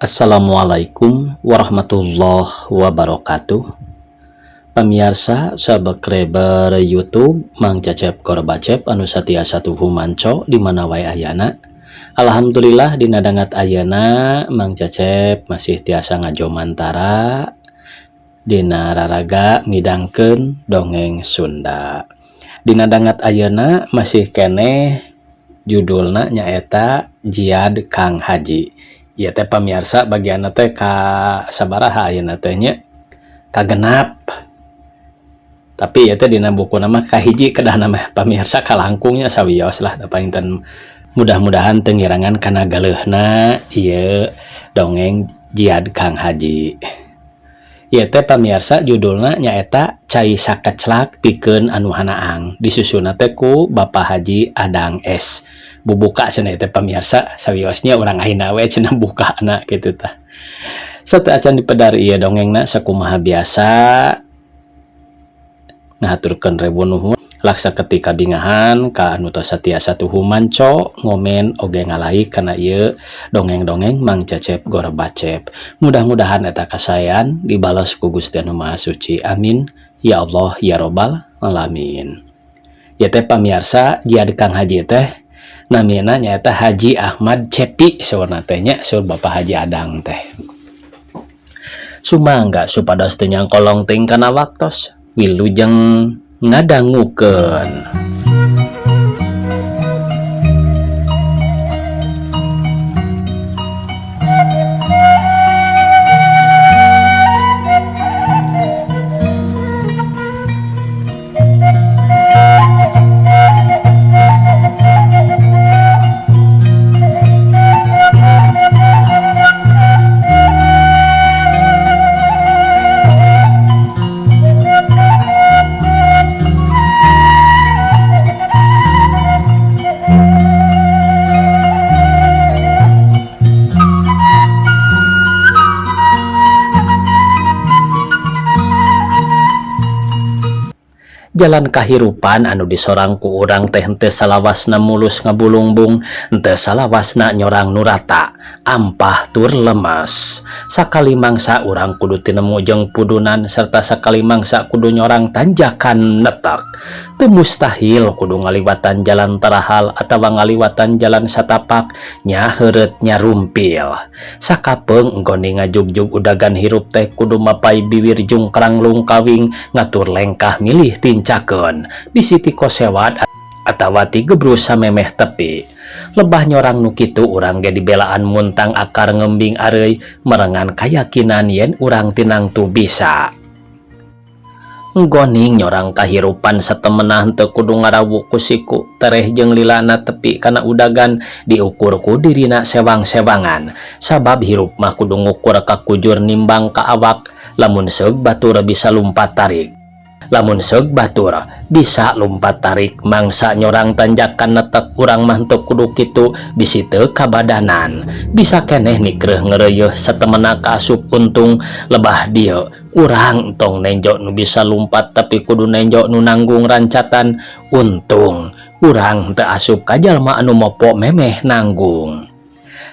Assalamualaikum warahmatullahi wabarakatuh. Pamiarsa subscriber YouTube Mang Cecep Gorbacep anu satiasa tuhu manco di mana wae ayana. Alhamdulillah dina dangat ayeuna Mang Cecep masih tiasa ngajomantara dina raraga midangkeun dongeng Sunda. Dina dangat ayeuna masih keneh judulna nyaeta Jiad Kang Haji. Ieu teh pamiarsa bagianna teh ka sabaraha ayeuna teh nya? Kagenap. Tapi ieu teh dina bukuna mah kahiji kedahna mah pamiarsa kalangkungnya sawios lah da painten mudah-mudahan teu ngirangan kana galeuhna ieu dongeng Jiad Kang Haji. Ieu teh pamiarsa judulna nyaeta Cai Sakeclak Pikeun Anu Hanaang disusunna teh ku Bapak Haji Adang S. Bubuka cenah ieu teh pamiarsa sawiosnya urang ayeuna we cenah bukana kitu tah. Sateuacan dipedar ieu dongengna sakumaha biasa ngahaturkeun rebu nuhun laksa ketika bingahan ka anu tos satiasa tuhu manco ngomen oge ngalike kana ieu dongeng-dongeng Mang Cecep Gorbacep. Mudah-mudahan eta kasaean dibales ku Gusti Anu Maha Suci. Amin ya Allah ya Robbal alamin. Ieu teh pamiarsa Jiad Kang Haji teh namina nyaeta Haji Ahmad Cepi saurna teh nya saur Bapak Haji Adang teh. Sumangga supados teu nyangkolong teuing kana waktos wilujeng ngadangukeun. Jalan kahirupan anu disorang ku urang teh henteu salawasna mulus ngabulungbung, henteu salawasna nyorang nu rata, ampah tur lemes. Sakali mangsa urang kudu tinemu jeung pudunan serta sakali mangsa kudu nyorang tanjakan netek. Teu mustahil kudu ngaliwatan jalan tarahal atawa ngaliwatan jalan satapak nya heureut nya rumpil. Sakapeung enggone ngajugjug udagan hirup teh kudu mapai biwir jungkrang lungkawing ngatur lengkah milih tincakeun bisi ti kosewad atawa ti gebrus samemeh tepi. Lebah nyorang nu kitu urang ge dibelaan muntang akar ngembing areuy merengan kayakinan yen urang tinangtu bisa. Nggoning nyorang kahirupan satemenah henteu kudu ngarawu ku siku tereh jeung lilana tepi kana udagan diukur ku dirina sewang-sewangan. Sabab hirup mah kudu ngukur kakujur nimbang ka awak lamun seug batur bisa lumpat tarik. Lamun seug batur bisa lumpat tarik mangsa nyorang tanjakan netek urang mah henteu kudu kitu bisi teu kabadanan. Bisa keneh nikreuh ngeureuyeeh satemena kaasup untung lebah dieu. Urang tong nenjo nu bisa lumpat tapi kudu nenjo nu nanggung rancatan untung. Urang teu asup ka jalma anu mopo memeh nanggung.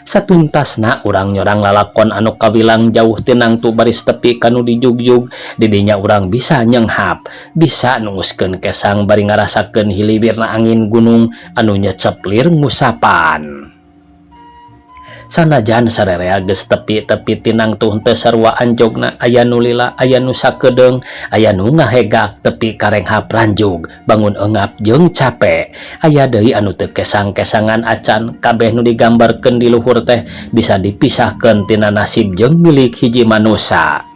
Satuntasna urang nyorang lalakon anu kawilang jauh tinangtu baris tepi kanu dijugjug didinya urang bisa nyenghap bisa nunguskeun kesang bari ngarasakeun hiliwirna angin gunung anu nyeceplir ngusapan. Sanajan sarerea geus tepi-tepi tinangtu henteu sarua anjogna aya nu lila aya nu sakedeung aya nu ngahegak tepi karenghap ranjug bangun engap jeung cape aya deui anu teu kesang-kesangan acan kabeh nu digambarkeun di luhur teh bisa dipisahkeun tina nasib jeung milik hiji manusa.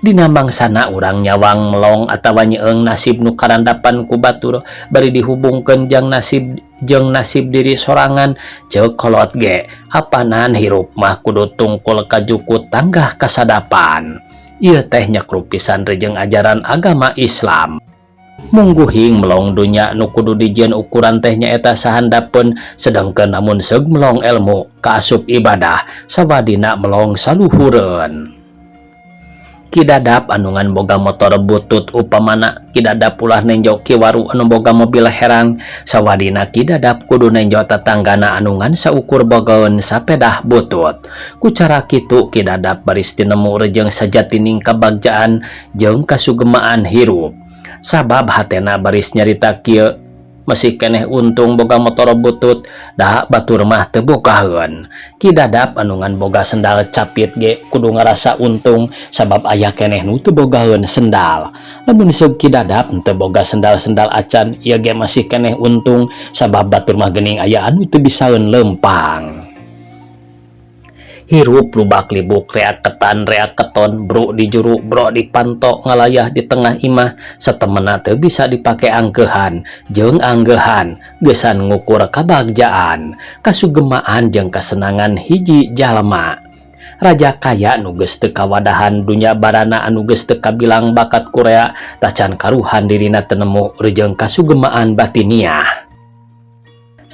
Dina mangsana urang nyawang melong atawa nyeeng nasib nu karandapan ku batur bari dihubungkeun jeung nasib diri sorangan ceuk kolot ge apanan hirup mah kudu tungkul kajuku tanggah kasadapan. Ieu teh nyekrup pisan rejeng ajaran agama Islam. Mungguhing melong dunya nu kudu dijieun ukuran teh nyaeta sahandapeun sedengkeun lamun seug melong ilmu kaasup ibadah sawadina melong saluhureun. Ki Dadap anu ngan boga motor butut upamana Ki Dadap ulah nenjo Ki Waru anu boga mobil herang sawadina Ki Dadap kudu nenjo tatanggana anu ngan saukur bogaeun sapedah butut. Ku cara kitu Ki Dadap baris tinemu rejeng sajatining kabagjaan jeung kasugemaan hirup. Sabab hatena baris nyarita kieu masih keneh untung boga motor butut da batur mah teu bogaheun. Ki Dadap anu ngan boga sendal capit ge kudu ngarasa untung sabab aya keneh nu teu bogaheun sendal. Lamun seug Ki Dadap teu boga sendal-sendal acan ieu ge masih keneh untung sabab batur mah geuning aya anu teu bisaeun leumpang. Hirup lubak libuk reak ketan reak keton bro di juru bro di panto ngalayah di tengah imah satemena teu bisa dipake angkehan jeung anggehan geusan ngukur kabagjaan kasugemaan jeung kasenangan hiji jalma. Raja kaya nu geus teu kawadahan dunya barana anu geus teu kabilang bakat kurea tacan karuhan dirina teu nemu rejeung kasugemaan batiniah.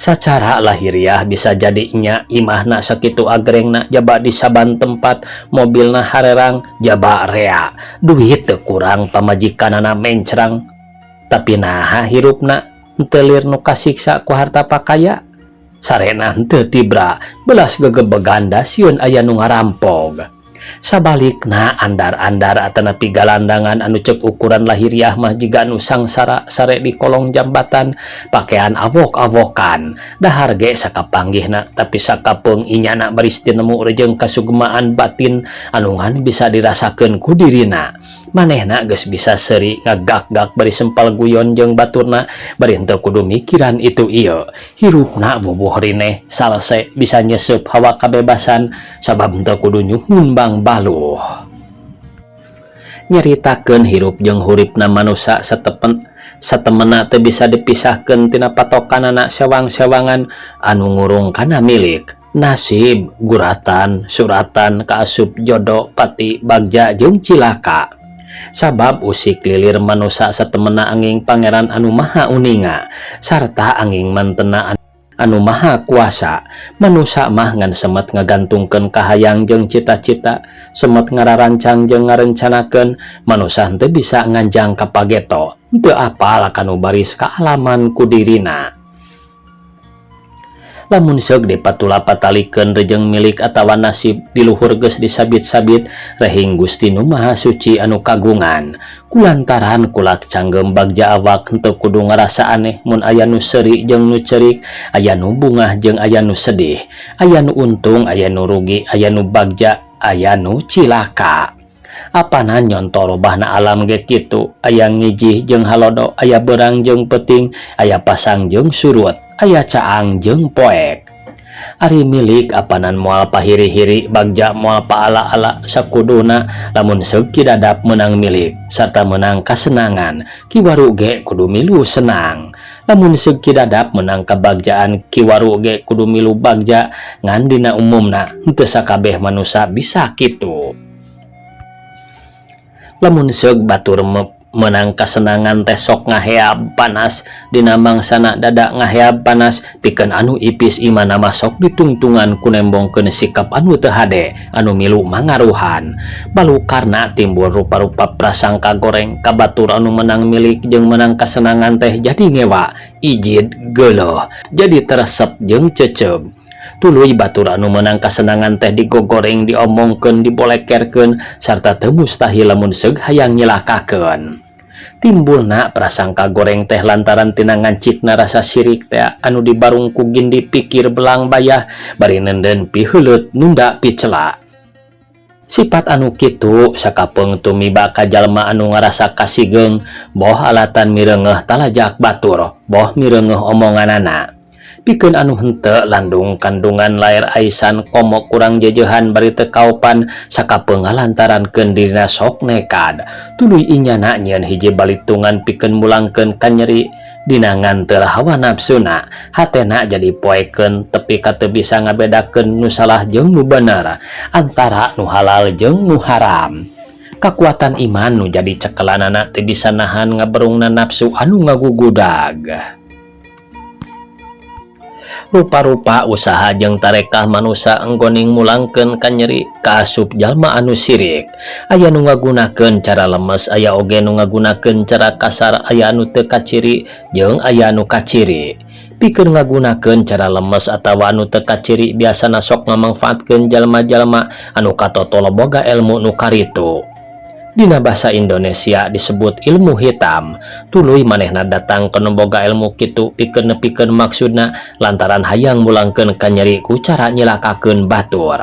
Sacara lahiriah bisa jadi nya imahna sakitu agrengna jaba di saban tempat mobilna harerang jaba rea duit teu kurang pamajikanana mencrang tapi naha hirupna henteu lir nu kasiksa ku harta pakaya sarena henteu tibra belas gegebegan da sieun aya nu ngarampog. Sabalikna andar-andar atanapi galandangan anu cek ukuran lahiriah mah jiga nu sangsara sare di kolong jambatan pakaian awok-awokan dahar ge sakapanggihna tapi sakapeung inyana baris tinemu rejeung kasugemaan batin anu ngan bisa dirasakeun ku dirina. Manehna geus bisa seuri ngagak-gak bari sempal guyon jeung baturna bari henteu kudu mikiran itu ieu. Hirupna bubuh rineh salese bisa nyeseup hawa kabebasan sabab henteu kudu nyuhun bang baluh. Nyaritakeun hirup jeung huripna manusa satepen satemena teu bisa dipisahkeun tina patokanana sewang-sewangan anu ngurung kana milik nasib guratan suratan kaasup jodo pati bagja jeung cilaka. Sabab usik lilir manusa satemena angin pangeran anu maha uninga sarta angin mantena anu maha kuasa. Manusa mah ngan semet ngagantungkeun kahayang jeung cita-cita semet ngararancang jeung ngarencanakeun manusa henteu bisa nganjang ka pageto henteu apal kanu baris kaalaman ku dirina. Lamun seug dipatula-patalikeun rejeung milik atawa nasib di luhur geus disabit-sabit rehing Gusti nu Maha Suci anu kagungan. Kulantaran kulak canggem bagja awak henteu kudu ngarasa aneh mun aya nu seuri jeung nu ceurik, aya nu bungah jeung aya nu sedih, aya nu untung, aya nu rugi, aya nu bagja, aya nu cilaka. Apana nyonto robahna alam ge kitu, aya ngijih jeung halodo, aya beurang jeung peuting, aya pasang jeung surut, aya caang jeung poek. Ari milik apanan moal pahiri-hiri bagja moal paala-ala sakuduna lamun seug Ki Dadap meunang milik sarta meunang kasenangan Ki Waru ge kudu milu senang. Lamun seug Ki Dadap meunang kabagjaan Ki Waru ge kudu milu bagja ngan dina umumna henteu sakabeh manusa bisa kitu. Lamun seug batur meunang kasenangan teh sok ngaheab panas dina mangsana dada ngaheab panas pikeun anu ipis imana mah sok ditungtungan ku nembongkeun sikap anu teu hade anu milu mangaruhan. Balukarna timbul rupa-rupa prasangka goreng ka batur anu meunang milik jeung meunang kasenangan teh jadi ngewa ijid geuleuh jadi teresep jeung ceceb. Tuluy batur anu meunang kasenangan teh digogoreng diomongkeun dibolekerkeun sarta teu mustahil lamun seug hayang nyilakakeun. Timbulna prasangka goreng teh lantaran tina ngancikna rasa sirik teh anu dibarung ku gindi pikir belang bayah bari nenden piheuleut nunda picela. Sifat anu kitu sakapeung tumiba ka jalma anu ngarasa kasigeung boh alatan mireungeuh talajak batur boh mireungeuh omonganana. Pikeun anu henteu landung kandungan lair aisan komo kurang jejehan bari teu kaopan sakapeung ngalantarankeun dirina sok nekad. Tuluy inyana nyieun hiji balitungan pikeun mulangkeun kanyeri dina nganteur hawa nafsuna hatena jadi poekeun tepi ka teu bisa ngabedakeun nu salah jeung nu bener antara nu halal jeung nu haram. Kakuatan iman nu jadi cekelanana teu bisa nahan ngaberungna nafsu anu ngagugudag. Rupa-rupa usaha jeung tarekah manusa enggoning mulangkeun kanyeri kaasup jalma anu sirik. Aya nu ngagunakeun cara lemes, aya oge nu ngagunakeun cara kasar, aya anu teu kaciri jeung aya anu kaciri. Pikeun ngagunakeun cara lemes atawa anu teu kaciri biasana sok ngamangfaatkeun jalma-jalma anu katotol boga elmu nu karitu. Dina basa Indonesia disebut ilmu hitam. Tuluy manehna datang ka nu boga elmu kitu pikeun nepikeun maksudna lantaran hayang mulangkeun kanyeri ku cara nyilakakeun batur.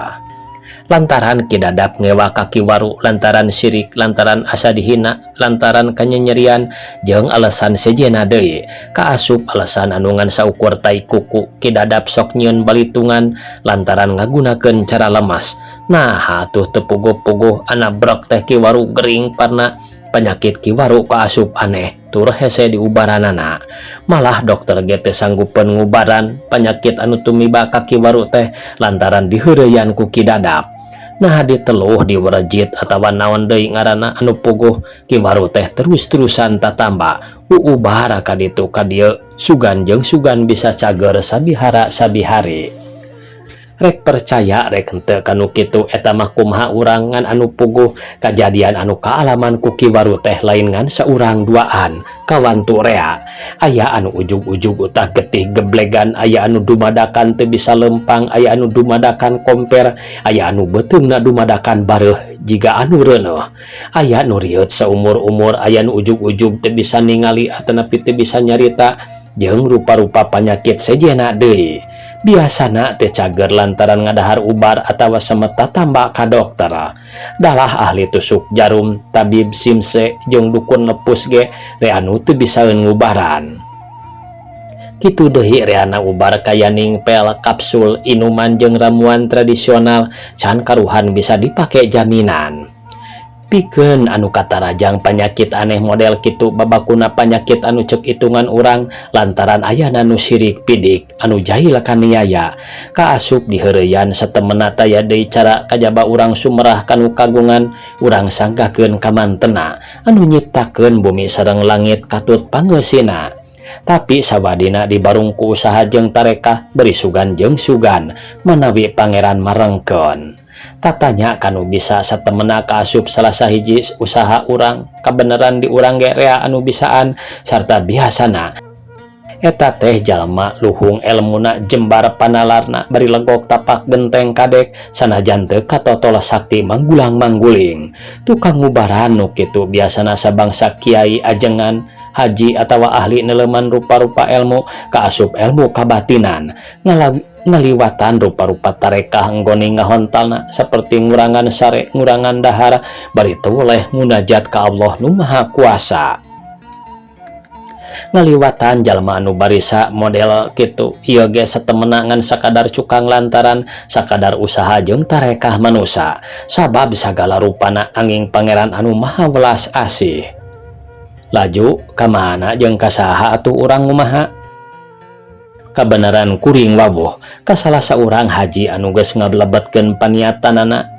Lantaran Ki Dadap ngewa ka Ki Waru, lantaran sirik, lantaran asa dihina, lantaran kanyenyerian jeung alasan sejenna deui. Kaasup alasan anu ngan saukur tai kuku, Ki Dadap sok nyieun balitungan lantaran ngagunakeun cara lemas. Naha atuh teu puguh-puguh anabrek teh Ki Waru gering parna panyakit Ki Waru kaasup aneh tur hese diubaranana. Malah dokter ge teu sanggupeun ngubaran panyakit anu tumiba ka Ki Waru teh lantaran diheureuyaan ku Ki Dadap. Naha diteluh diwerejit atawa naon deui ngaranna anu puguh Ki Waru teh terus-terusan tatamba uubar ka ditu ka dieu sugan jeung sugan bisa cager sabihara sabihari. Rek percaya rek henteu kanu kitu eta mah kumaha urang ngan anu puguh kajadian anu kaalaman ku Ki Waru teh lain ngan saurang duaan kawantu rea. Aya anu ujug-ujug utah getih geblegan, aya anu dumadakan teu bisa lempang, aya anu dumadakan komper, aya anu beuteungna dumadakan bareuh jiga anu reuneuh, aya nu rieut saumur-umur, aya nu ujug-ujug teu bisa ningali atanapi teu bisa nyarita jeung rupa-rupa panyakit sejenna deui. Biasana teu cager lantaran ngadahar ubar atawa semet tatamba ka dokter. Dalah ahli tusuk jarum, tabib simse jeung dukun lepus ge rea anu teu bisaeun ngubaran. Kitu deui reana ubar kayaning pel, kapsul, inuman jeung ramuan tradisional can karuhan bisa dipake jaminan. Pikeun anu katarajang panyakit aneh model kitu babakuna panyakit anu ceuk itungan urang lantaran ayana nu sirik pidik anu jahil kaniaya kaasup diheureuyaan satemena taya deui cara kajaba urang sumerah kanu kagungan urang sanggakeun kamantena anu nyiptakeun bumi sareng langit katut pangeusina. Tapi sawadina dibarung ku usaha jeung tarekah beri sugan jeung sugan manawi pangeran marengkeun. Tatanya kanu bisa satemena kaasup salah sahiji usaha urang kabeneran di urang ge rea anu bisaan sarta biasana eta teh jalma luhung elmuna jembar panalarna bari legok tapak genteng kadek sanajan teu katotol sakti manggulang-mangguling. Tukang ngubaran nu kitu biasana sabangsa kiai ajengan haji atawa ahli neleuman rupa-rupa elmu kaasup elmu kabatinan ngaliwatan rupa-rupa tarekah nggoni ngahontalna seperti ngurangan sare ngurangan dahar bari teu weleh munajat ka Allah nu Maha Kuasa. Ngaliwatan jalma anu barisa model kitu ieu ge satemena ngan sakadar cukang lantaran sakadar usaha jeung tarekah manusa sabab sagala rupana anging pangeran anu maha welas asih. Laju kamana jeung kasaha atuh urang ngumaha? Kabeneran kuring wawuh ka salah saurang haji anu geus ngablebetkeun paniatanana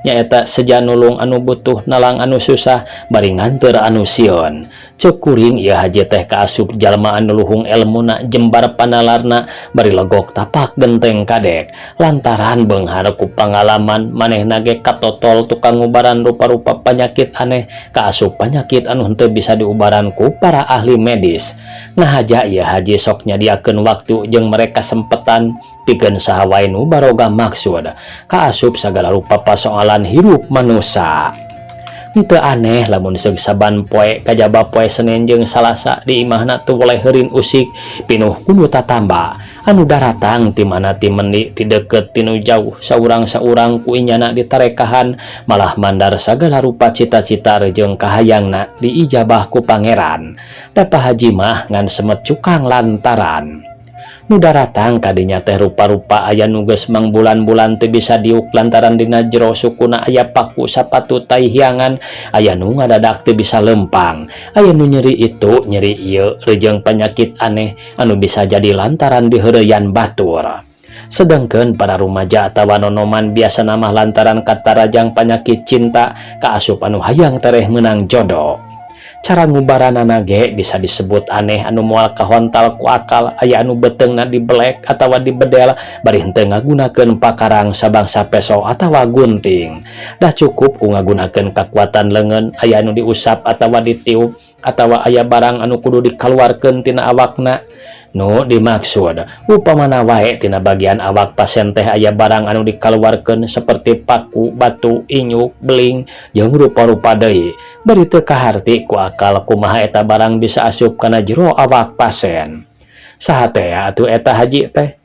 nyaeta seja nulung anu butuh nalang anu susah bari nganteur anu sieun. Ceuk kuring ieu haji teh kaasup jalma anu luhung elmuna jembar panalarna bari legok tapak genteng kadek lantaran beunghar ku pangalaman manehna ge katotol tukang ngubaran rupa-rupa panyakit aneh kaasup panyakit anu henteu bisa diubaran ku para ahli medis. Ngahaja ieu haji sok nyadiakeun waktu jeung mereka sempetan pikeun saha wae nu baroga maksud kaasup sagala rupa pasoalan hirup manusa. Henteu aneh lamun seug saban poe kajaba poe Senin jeung Salasa di imahna teu weleh heurin usik pinuh kudu tatamba anu daratang ti mana ti mendi ti deukeut ti nu jauh saurang-saurang ku inyana ditarekahan malah mandar sagala rupa cita-cita jeung kahayangna diijabah ku pangeran. Da Pa Haji mah ngan semet cukang lantaran nu daratang kadinya teh rupa-rupa aya nu geus mangbulan-bulan teu bisa diuk lantaran dina jero sukuna aya paku sapatu tai hiangan, aya nu ngadadak teu bisa lempang, aya nu nyeri itu nyeri ieu rejeung panyakit aneh anu bisa jadi lantaran diheureuyaan batur. Sedangkeun para rumaja atawa nonoman biasana mah lantaran katarajang panyakit cinta kaasup anu hayang tereh meunang jodoh. Cara ngubaranana ge bisa disebut aneh anu moal kahontal ku akal aya anu beuteungna dibelek atawa dibedel bari henteu ngagunakeun pakarang sabangsa peso atawa gunting. Dah cukup ku ngagunakeun kakuatan leungeun aya anu diusap atawa ditiup atawa aya barang anu kudu dikaluarkeun tina awakna. Nu dimaksud upamana wae tina bagian awak pasien teh aya barang anu dikaluarkeun seperti paku, batu, inyuk, beling jeung rupa-rupa deui. Bari teu kaharti ku akal kumaha eta barang bisa asup kana jero awak pasien. Saha teh atuh eta haji teh?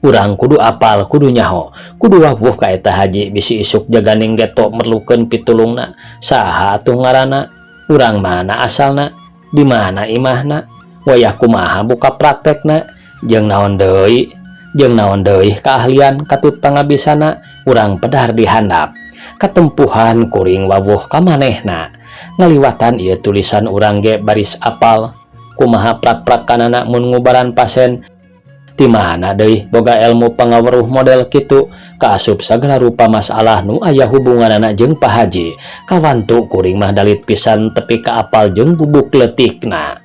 Urang kudu apal, kudu nyaho, kudu wawuh ka eta haji bisi isuk jaganing geto merlukeun pitulungna. Saha atuh ngaranna? Urang mana asalna? Di mana imahna? Wayah kumaha buka praktekna? Jeung naon deui? Jeung naon deui keahlian katut pangabisana? Urang pedar di handap. Katempuhan kuring wawuh ka manehna. Ngaliwatan ieu tulisan urang ge baris apal kumaha prak-prakanana mun ngubaran pasien. Di mana deui boga ilmu pangaweruh model kitu kaasup sagala rupa masalah nu aya hubunganana jeung Pak Haji. Kawantu kuring mah dalit pisan tepi ka apal jeung bubuk leutikna.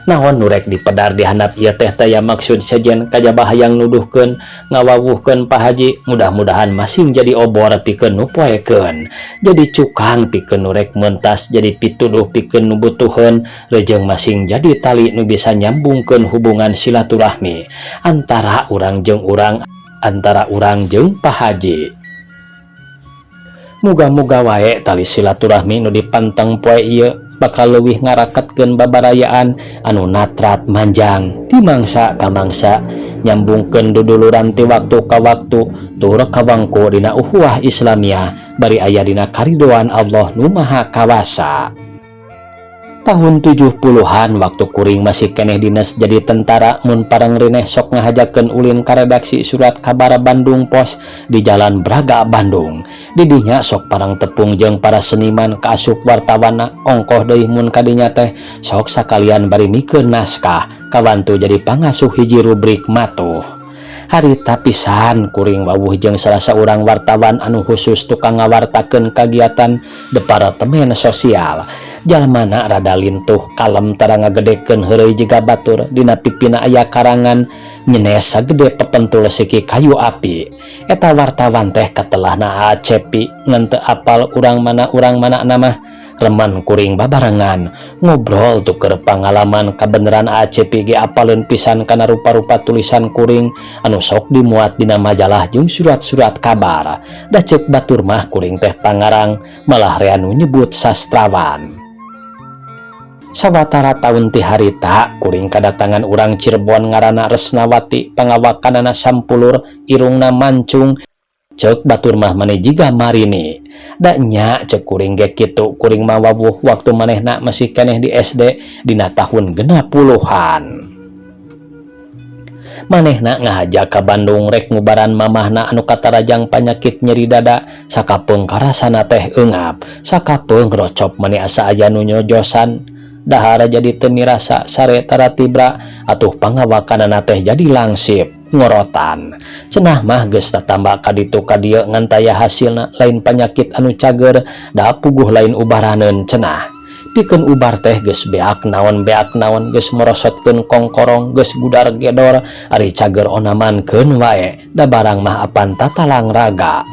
Naon nu rek dipedar di handap ieu teh taya maksud sejen kajaba hayang nuduhkeun ngawawuhkeun Pak Haji, mudah-mudahan masing jadi obor pikeun nu poekeun, jadi cukang pikeun nu rek mentas, jadi pituduh pikeun nu butuheun, rejeng masing jadi tali nu bisa nyambungkeun hubungan silaturahmi antara urang jeung urang, antara urang jeung Pak Haji. Muga-muga wae tali silaturahmi nu dipanteng poe ieu bakal leuwih ngaraketkeun babarayaan anu natrat manjang ti mangsa ka mangsa, nyambungkeun duduluran ti waktu ka waktu, tur kawangku dina ukhuwah Islamiyah bari aya dina karidoan Allah nu Maha Kawasa. Tahun 70-an waktu kuring masih keneh dinas jadi tentara, mun parang rineh sok ngahajakeun ulin ka redaksi surat kabar Bandung Pos di Jalan Braga, Bandung. Didinya sok parang tepung jeung para seniman kaasup wartawana, ongkoh deui mun kadinya teh sok sakalian bari mikeun naskah kawantu jadi pangasuh hiji rubrik matuh. Harita pisan kuring wawuh jeung salah saurang wartawan anu khusus tukang ngawartakeun kagiatan Departemen Sosial. Jalmana rada lintuh, kalem, tara ngagedekeun heureuy jiga batur, dina pipina aya karangan nyenes sagede pepentul siki kayu api. Eta wartawan teh katelahna Acepi, ngan teu apal urang mana nama. Remen kuring babarengan ngobrol tuker pangalaman, kabeneran Acepi ge apaleun pisan kana rupa-rupa tulisan kuring anu sok dimuat dina majalah jeung surat-surat kabar. Da ceuk batur mah kuring teh pangarang, malah rea nu nyebut sastrawan. Sawatara taun ti harita kuring kadatangan urang Cirebon ngaranna Resnawati, pangawakanana sampulur, irungna mancung, ceuk batur mah maneh jiga Marini. Da nya ceuk kuring ge kitu, kuring mah wawuh waktu manehna masih keneh di SD dina tahun 60-an. Manehna ngahaja ka Bandung rek ngubaran mamahna anu katarajang panyakit nyeri dada, sakapeung karasana teh eungap, sakapeung rocop mani asa aya nu nyojosan, dahara jadi teu mirasa, sare tara tibra, atuh pangawakanana teh jadi langsip ngorotan. Cenah mah geus tatamba ka ditu ka dieu ngan taya hasilna, lain panyakit anu cager da puguh lain ubaraneun cenah. Pikeun ubar teh geus beak naon beak naon, geus merosotkeun kongkorong, geus gudar gedor, ari cager onamankeun wae da barang mah apan tatalang raga.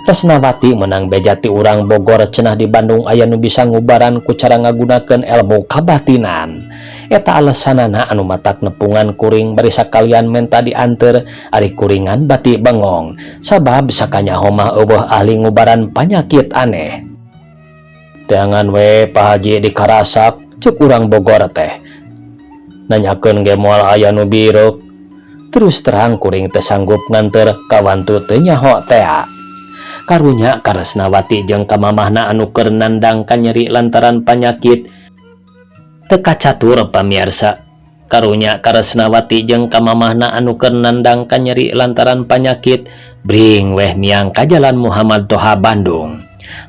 Resnawati menang beja ti urang Bogor cenah di Bandung aya nu bisa ngubaran ku cara ngagunakeun ilmu kabatinan. Eta alasanana anu matak nepungan kuring bari sakalian menta dianteur, ari kuringan bati bengong sabab sakanyaho mah eueuh ahli ngubaran panyakit aneh. Teangan we Pak Haji di Karasak, ceuk urang Bogor teh. Nanyakeun ge moal aya nu bireuk. Terus terang kuring teu sanggup nganteur kawantu teu nyaho tea. Karunya ka Resnawati jeung ka mamahna anu keur nandang kanyeri lantaran panyakit. Teu kacatur pamiarsa. Karunya ka Resnawati jeung ka mamahna anu keur nandang kanyeri lantaran panyakit, bring weh miang ka Jalan Muhammad Toha, Bandung.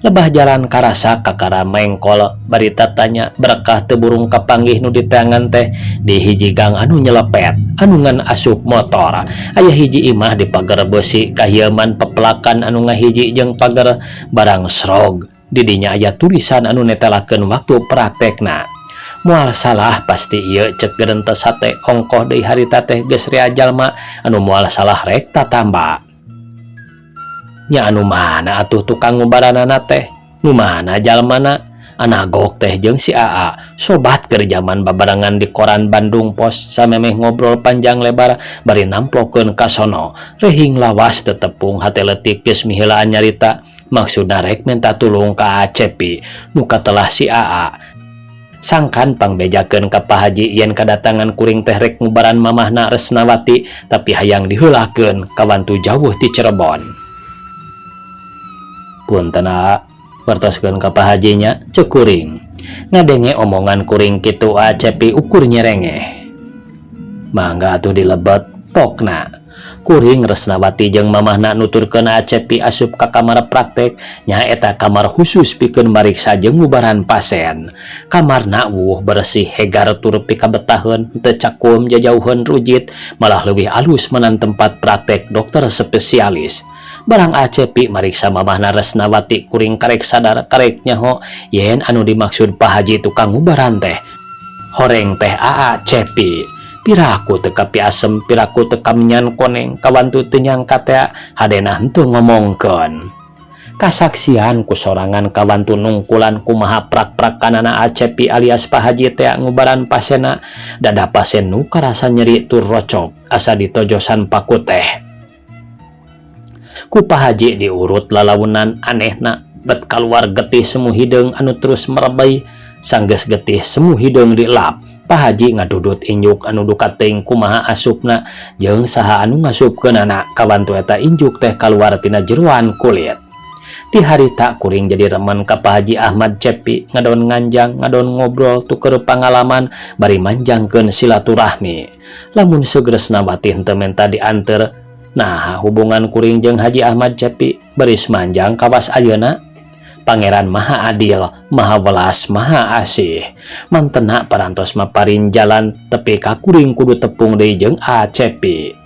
Lebah jalan karasa kakara mengkol bari tatanya berkah teu burung kapanggih nu diteangan teh di hiji gang anu nyelepet anu ngan asup motor. Aya hiji imah di pagar besi kahieman pepelakan anu ngahiji jeung pagar barang srog. Di dinya aya tulisan anu netelakeun waktu praktekna. Moal salah pasti ieu cek gerentes hate ongkoh deui harita teh geus rea jalma anu moal salah rek tatamba. Nya anu mana atuh tukang ngubaranana teh? Nu mana jalmana? Anagok teh jeung si Aa sobat keur jaman babarengan di koran Bandung Post samemeh ngobrol panjang lebar bari namplokeun ka sono rehing lawas tetepung hate leutik geus miheulaan nyarita maksudna rek minta tulung ka Cepi nu katelah si Aa sangkan pangbejakeun ka Pak Haji yen kadatangan kuring teh rek ngubaran mamahna Resnawati tapi hayang diheulakeun kawantu jauh ti Cirebon. Punten Aa, wartoskeun ka Pak Haji nya, cek kuring. Ngadenge omongan kuring kitu A Cepi ukur nyerengeh. Mangga atuh dilebet pokna. Kuring Resnawati jeung mamahna nuturkeun A Cepi asup ka kamar praktek nyaeta kamar khusus pikeun mariksa jeung ngubaran pasien. Kamarna wuh bersih hegar tur pikabetaheun teu cakum jajauheun rujit malah leuwih alus menan tempat praktek dokter spesialis. Barang A Cepi mariksa mamahna Resnawati kuring karek sadar karek nyaho yen anu dimaksud Pak Haji tukang ngubaran teh horeng teh Aa Cepi. Piraku teu kapiasem piraku teu kaminyan koneng kawantu teu nyangka tea hadena henteu ngomongkeun. Kasaksian ku sorangan kawantu nungkulan kumaha prak-prakanana A Cepi alias Pak Haji tea ngubaran pasienna dada pasien nu karasa nyeri tur rocok asa ditojosan paku teh. Ku Pak Haji diurut lalaunan anehna bet kaluar getih semu hideung anu terus merebei sanggeus getih semu hideung dilap. Pak Haji ngadudut injuk anu duka teuing kumaha asupna jeung saha anu ngasupkeunana kawantu eta injuk teh kaluar tina jeroan kulit. Ti harita kuring jadi remen ka Pak Haji Ahmad Cepi ngadon nganjang ngadon ngobrol tuker pangalaman bari manjangkeun silaturahmi. Lamun Seug Resnawati henteu menta dianter nah hubungan kuring jeung Haji Ahmad Cepi baris manjang kawas ayeuna. Pangeran maha adil, maha welas, maha asih. Mantena parantos maparin jalan tepi ka kuring kudu tepung deui jeung A Cepi.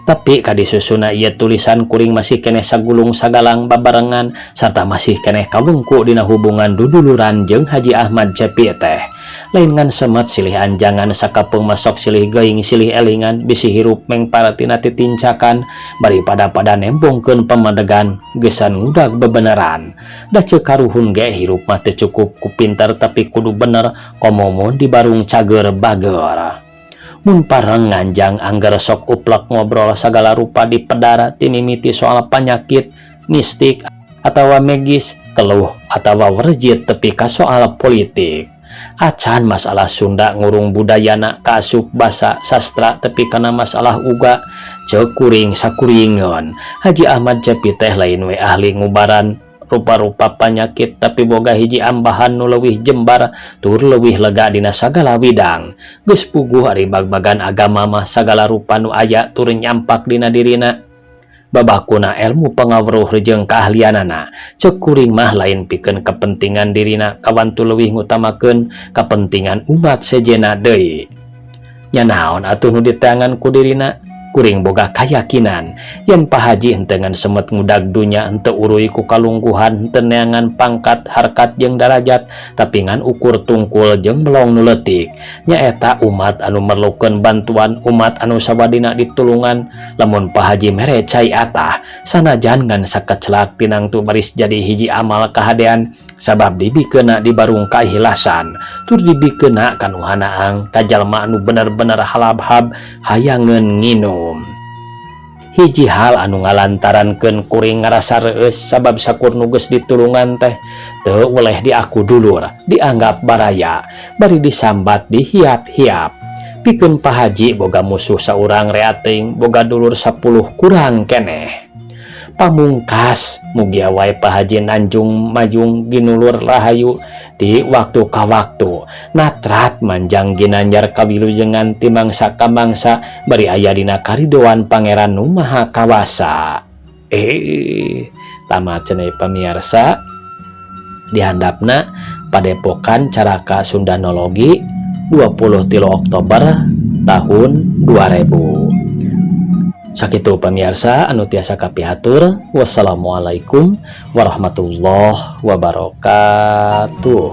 Tapi kadisusuna ieu tulisan kuring masih keneh sagulung sagalang babarengan sarta masih keneh kawengku dina hubungan duduluran jeung Haji Ahmad Cepi teh. Lain ngan semet silih anjangan sakapeung masok silih geuing silih elingan bisi hirup mengpar tina titincakan bari pada-pada nembongkeun pamadegan gesan ngudag bebeneran. Da ceuk karuhun ge hirup mah teu cukup ku pinter tapi kudu bener komo mun dibarung cager bager. Mun pareng nganjang angger sok uplek ngobrol sagala rupa di pedara timimiti soal panyakit, mistik, atawa magis, keluh atawa werjit tepi ka soal politik. Acan masalah Sunda ngurung budayana kaasup basa sastra tepi kana masalah uga ceuk kuring sakuringeun. Haji Ahmad Cepi teh lain we ahli ngubaran rupa-rupa panyakit tapi boga hiji ambahan nu leuwih jembar tur leuwih lega dina sagala widang. Geus puguh ari bag-bagan agama mah sagala rupa nu aya tur nyampak dina dirina. Babakuna ilmu pangawruh jeung kaahlianana. Ceuk kuring mah lain pikeun kepentingan dirina kawantu leuwih ngutamakeun kepentingan umat sejenna deui. Nya naon atuh nu diteangan ku dirina? Kuring boga kayakinan yen Pak Haji henteu ngan semet ngudag dunya henteu uruy ku kalungguhan henteu neangan pangkat harkat jeung darajat tapi ngan ukur tungkul jeung melong nu leutik nyaeta umat anu merlukeun bantuan umat anu sawadina ditulungan lamun Pak Haji mere cai atah sanajan ngan sakecelak tinangtu baris jadi hiji amal kahadean sabab dibikeuna dibarung kaikhlasan tur dibikeuna kanu hanaang ka jalma anu bener-bener halabhab hayangeun nginum. Hiji hal anu ngalantarankeun kuring ngarasa reueus sabab sakur nu geus ditulungan teh teu weleh diaku dulur dianggap baraya bari disambat dihiap-hiap. Pikeun Pak Haji boga musuh saurang rea teuing boga dulur 10 kurang keneh. Pamungkas mugia wae Pak Haji nanjung majung ginulur rahayu ti waktu ka waktu natrat manjang ginanjar kawilujengan ti mangsa ka mangsa bari aya dina karidoan Pangeran nu Maha Kawasa. Tamat cenah pamiarsa dihandapna Padepokan Caraka Sundanologi 23 Oktober tahun 2000. Sakitu pamirsa anu tiasa kapihatur. Wassalamualaikum warahmatullahi wabarakatuh.